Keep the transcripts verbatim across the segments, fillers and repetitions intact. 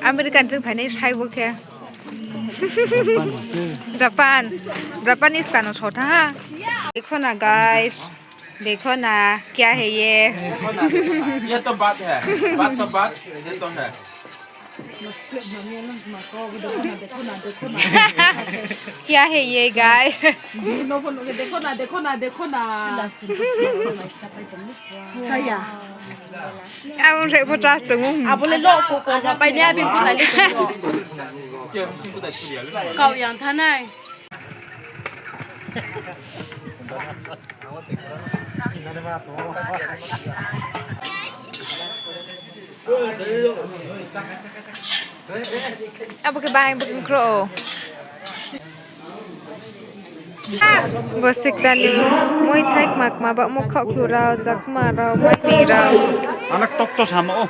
American chung phainai sai bo khe. Japan. Japanese kano sotha ha. Dekho na guys. Dekho na, kya hai ye? ये तो बात है, बात तो बात, ये तो है। क्या है ये गाय? देखो ना, देखो ना, देखो ना। Ang se bo trust tong ou. Abo le lo ko ko ma pai ni abi ko nai le si ko. Kau yang thanai. Abo khe bahai bo khe khro. Bo sikta ni moi thai kma kma ba mo khaohkhlu rao, jakma rao, maini rao. Anak tok to samo.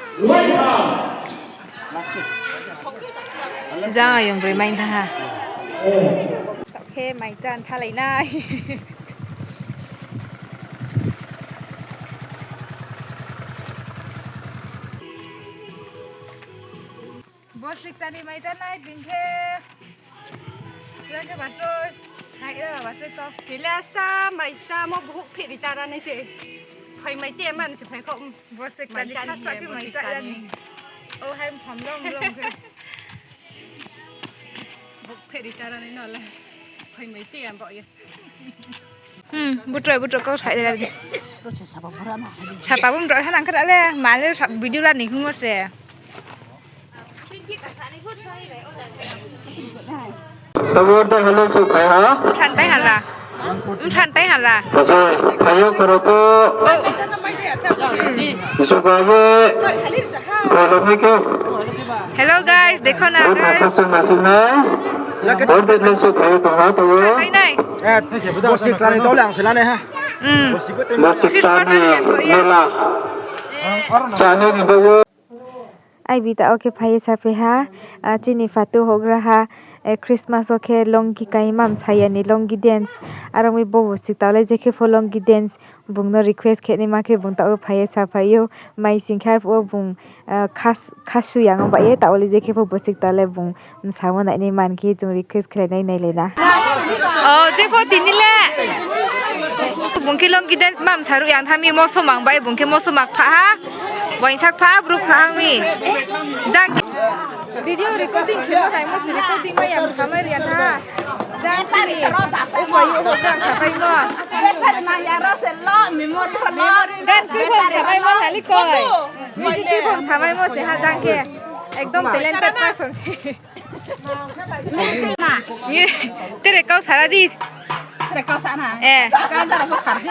Jang ayong broi mai tha ha. Taoh khe mai chan thalai nai. Bo sikta ni mai chan nai bing khe. Yang khe batroi. Hai ra batroi to. Kile asta mai chamo buhuk phiri chara nai se. Phai mai che man se phai kho. Bo sikta ni khasa khe mai cha ya ni. O hai pham long long khe. Buk pheri chara nai no le. Phai mai che ya bo ye. Hmm, butroi, butroi kau sai le. Sapa bum roi hanang khe le, ma le video la ni hung se. Tabo ta hello su phai ha. San tai hala. San tai hala. Pasai, phayo khoro to. Suka ye. Bolo hai khe. Hello guys, dekho na guys. Khasung masung nai. Bor de hello su phai to ha to. San tai nai. Bo sikta ni to le ang se la nai ha. Hmm. Bo sikta ni mela. Chani ni bo. Ai bita o khe phai ye saphai ha, ah, chini phatu houhgra ha, eh, Christmas o khe longi kaima msa ya ni longi dance, aro mi bo bo sikta le je khe pho longi dance, bung no request khe naima khe bung taoh wo phai ye saphai ou, mai sing khe arphuh wo bung, ah, khas-, khasu yang bai ye taoh wo le je khe pho bo sikta le bung msamo nainai man khe chung request khlai nai nailai na. O, je pho tini le. Bung khe longi dance ma msa ruh yang thanng mi, moso mang bai bung khe moso mak pha ha. Waingsa pha, bru pha hang mi. Jang video recording khe no nai mo se recording ma yang samai ri ya tha. Jang tini. Upai yo ho jang samai mo. Gan kri pho samai mo hali koi. Music kri pho samai mo se ha jang khe. Ekdom talented person se. Tere kau sara di. Tere kau sana. Eh. Kau sara pho sar di.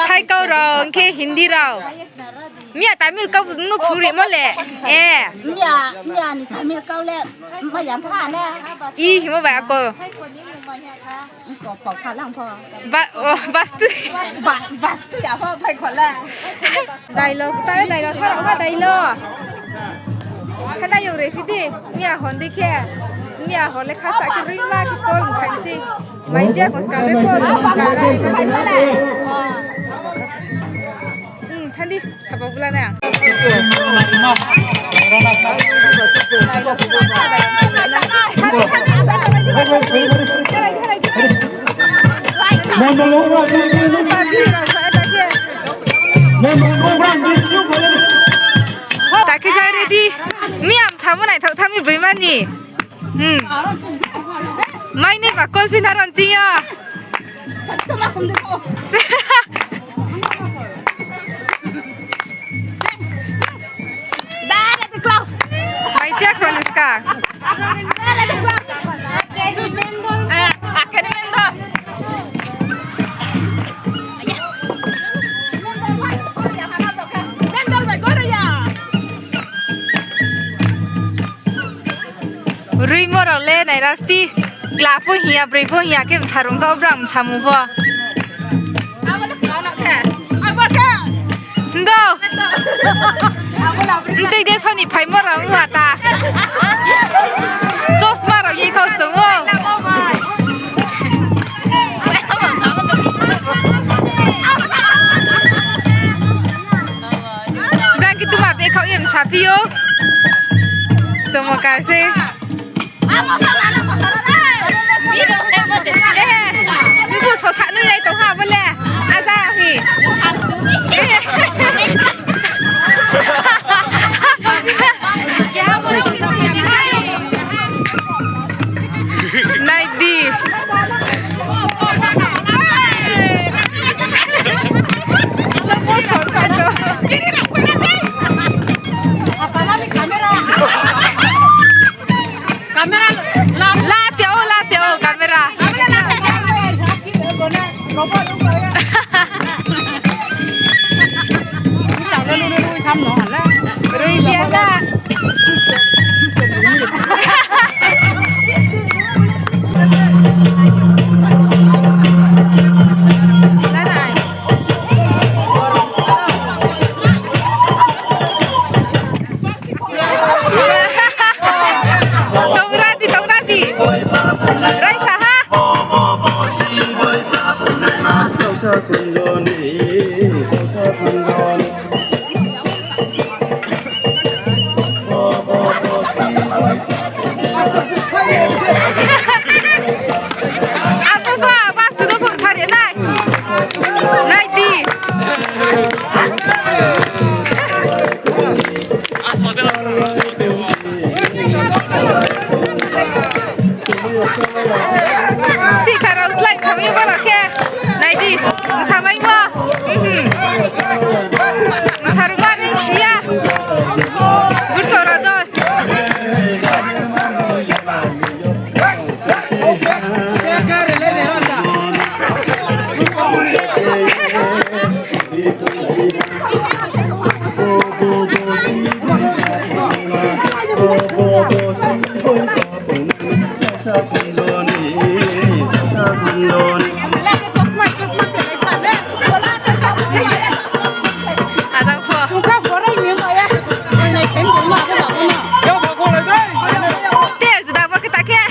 Sai kau rao, hing khe Hindi rao. Miya Tamil kau no phuri mo le. Eh. Miya, miya ni Tamil kau le. Ma yang tha na. I himo bai ako. Ko pau kha lang pho. Ba, oh, bastu. Ba, bastu ya pho phai kho la. Dialogue, ta dialogue, ta dialogue. Hana yung re phi di, miya hon di khe, miya hon le khasa khe rui ma khe kol khai si. Mai je ko ska je ko chok ka ra ni ma se na. Hmm, thandi, thapa bula na. Takhe jang ready. Miya msamo naithao thami boimani. Hmm. Mai ni ba kol phi na ron ching yo. Mai chek ron ska. Rui mo rao le nai rasti. Kla pho hing ya, broi pho hing ya khe msa rung kau brang msa mu pho. Ndo. Ntui de soni phaimo rao ong ha ta. Chosma rao ye khau stong ou. Jang khe tuma be khau ye msa phi ou. Tomo kar se. Eh, nung sosa nung yai tong ha bo le. Aja hi. Nai di. Slow motion kha to. Camera la, la te o, la te o, camera. Rui biya na. Tong ra di, tong ra di. Raisa ha. Abo pha, ba chuno phone sari nai. Nai di. Sihka rao slái samai borok khe. Nai di, samai bo. Mhm. Sarungma ni siya. Burchora do. Ajak pho. Style juda bo khe ta khe.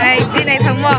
Ei, di naithokmo.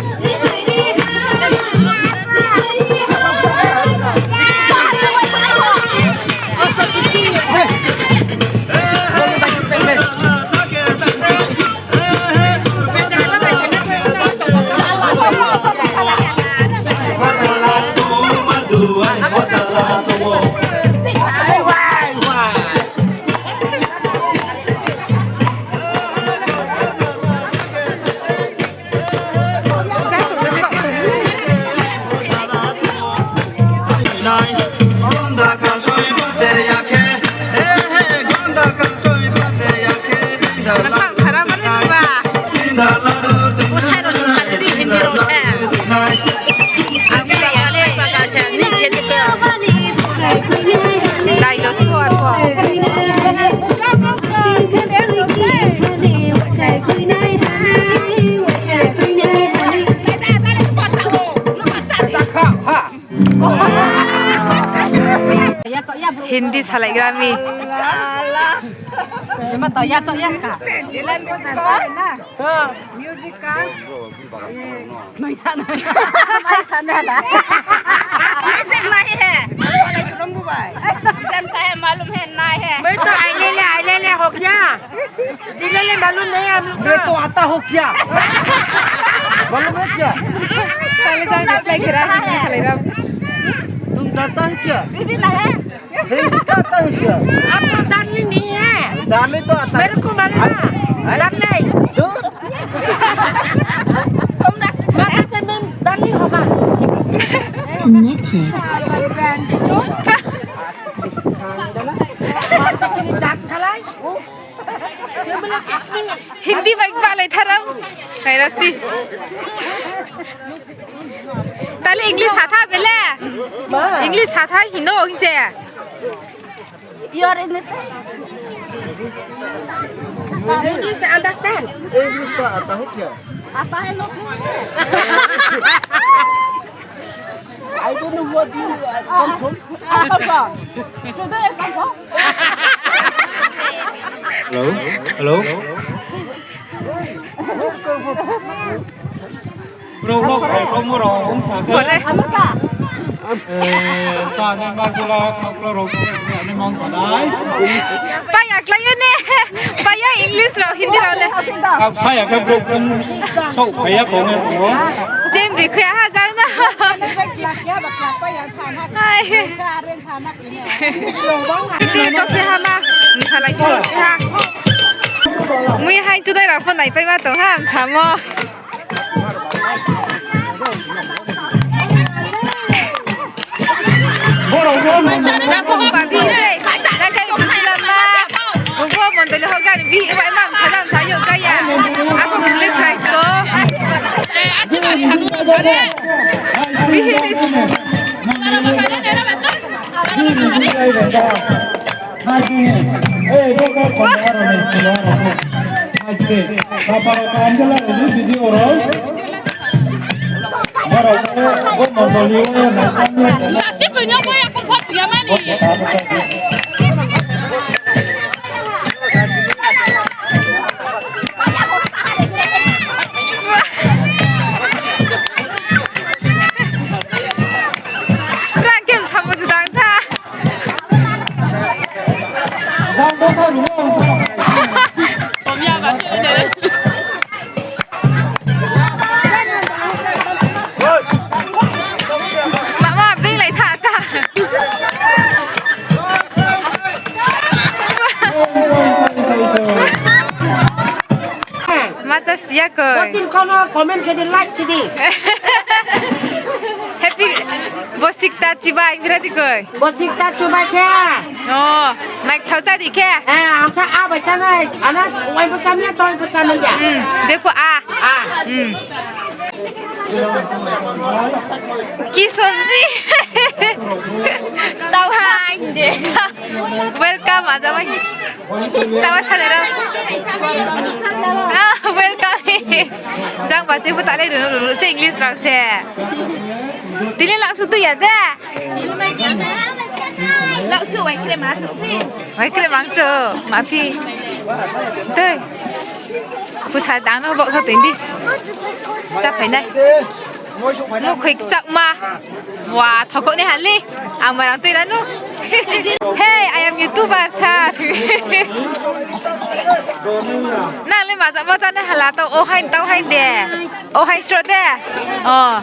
Ang thang sara mani ba. Bo sai rao sung sari di Hindi rao se. Ang sa ya le ba ka se ni khe di ka. Dai lo si ko ar ko. Hindi salaigra mi. Music ka? Music nahi hai. Janta hai, malum hai, nahi hai. Main to aile le, aile le, ho kya? Jile le malum nahi hai hum log ka. Main to aata ho kya? Malum hai kya? Pale jang reply kira, Hindi salaigra. Tum janta hai kya? Bibi nahi hai. Hindi aata hai kya? Aap to darling nahi hai. Darling to aata hai. Mere ko malum hai. Darling. Dur. Mama se main darling hoga. Hindi bai balai tharam. Hai rasti. Tale English satha bele. Ma. English satha Hindi ong se. Your English. English understand? English ka aata hai kya? Aata hai log. I don't know what you, uh, come from. Come from. Today I come from. Hello? Hello? Where come from? Bro, bro, bro, bro, bro, bro, bro, bro. Pore. Eh, ta ne ma jora khaklo rok, ne mang sanai. Paya klai ne. Paya English rok, Hindi rok le. Paya khe bro, so paya ko ne ko. Jem ri khe ha jang na. Hai. Hindi to khe ha ma. Salai khe ha. Mui hai chudai rok phone nai pai ma tong ha, samo. Babi se, nakai Islam ma, ubo mondoli hogan, bi, iba imam sadam sayo kaya. Ako bule chai sko. Bihis. Rang kem samo judang tha. Mama, beng lai tha ta. Macha siya koi. Bochin kono comment khe di, like khe di. Happy Bosikta chibai, bira di koi. Bosikta chibai khe. Oh, mai thau cha di khe. Eh, ang khe a bai chanai, ana wai bo chamiya, toi bo chamiya. Hmm, je pho a. A. Hmm. Ki sabji? Tau hai de. Welcome, aja mai. Tau sa le ro. Ah, welcome. Jang ba te pho ta le ro ro se English rao se. Tini la su tu ya de. Wai kre mang cho, ma phi. Tui. Pusa dang no bo kha tui di. Cha phai nai. Mukhoi kchak ma. Wa, thokok ni hali. Ang ma rang tui ra nu. Hey, I am YouTuber, sir. Nang le ma ja, ma ja nai hala to, o hai, tau hai de. O hai sro de. Oh.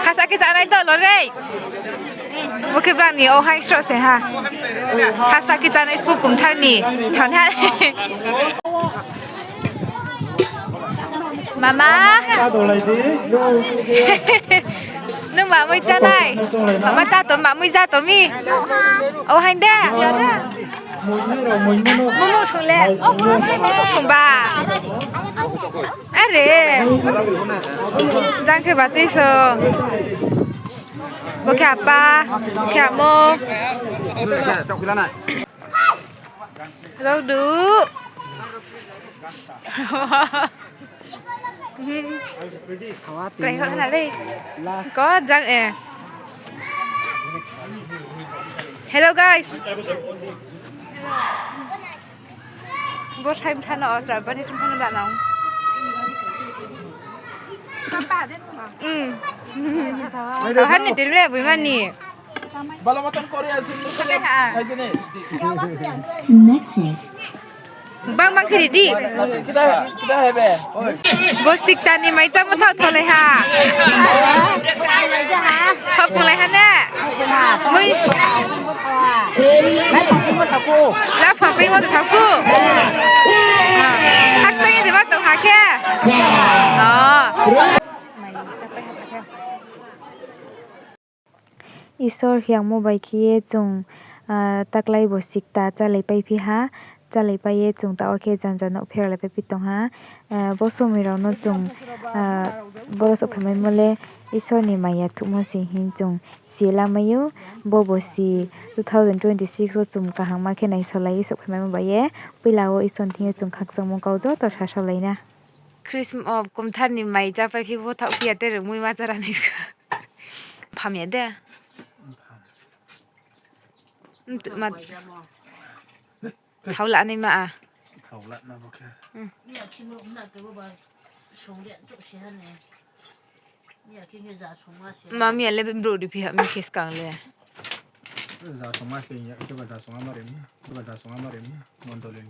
Khasa khe chanai to lorei. Bo khe brang ni o hai sro se ha. Khasa khe chanai sku kumthar ni. Thang ha. Mama. Nung ma mui chanai. Mama cha to, ma mui ja to mi. O hai de. Mumung song le. Mumung song ba. Are. Jang khe bachai song. Bo khe apa, bo khe amo. Raudu. Klai kho khna le. Ko jang e. Hello guys. Bo sai mthano o chra bani sung phano da nang. Hmm. Ahan ni dil le bui mani. Balo moton kori asin. Next. Bang bang kiri di. Kita, kita hebe. Oi. Bosikta ni mai chamo thao thao lai ha. Thao pung lai ha ne. Mui. Laphang ping mo thao ku. Khakchang ye de ma tong ha khe. Oh. Isor hiangmo bai khe ye chung, ah, taklai bo sikta chálaipai phi ha, chálaipai ye chung taoh wo khe janja nouh pherao laipai phi tong ha. Ah, bo somoi rao no chung, ah, boro souhphaimaimo le Isor ni maya thuhmo se hing chung si lamai ou. Bo bo si two thousand twenty-six wo chung kaham ma khe naisaolai ye souhphaimaimo bai ye. Poila wo Isor ni thing yo chung khakchangmo kau joto sasaolai na. Christmas, oh, kumthar ni mai chápai phi bo thaoh phi ya te rungmui ma chara ni ska. Pham ya de. Nt-, ma-, thao la nai ma a. Thao la na bo khe. Hmm. Ni a khimo na te bo ba song le to se ha ne. Mami ya le brouh ri phi ha mi khe skang le. Ja songma khe ya, khe ba ja songma no ri mi, khe ba ja songma no ri mi, mondoli.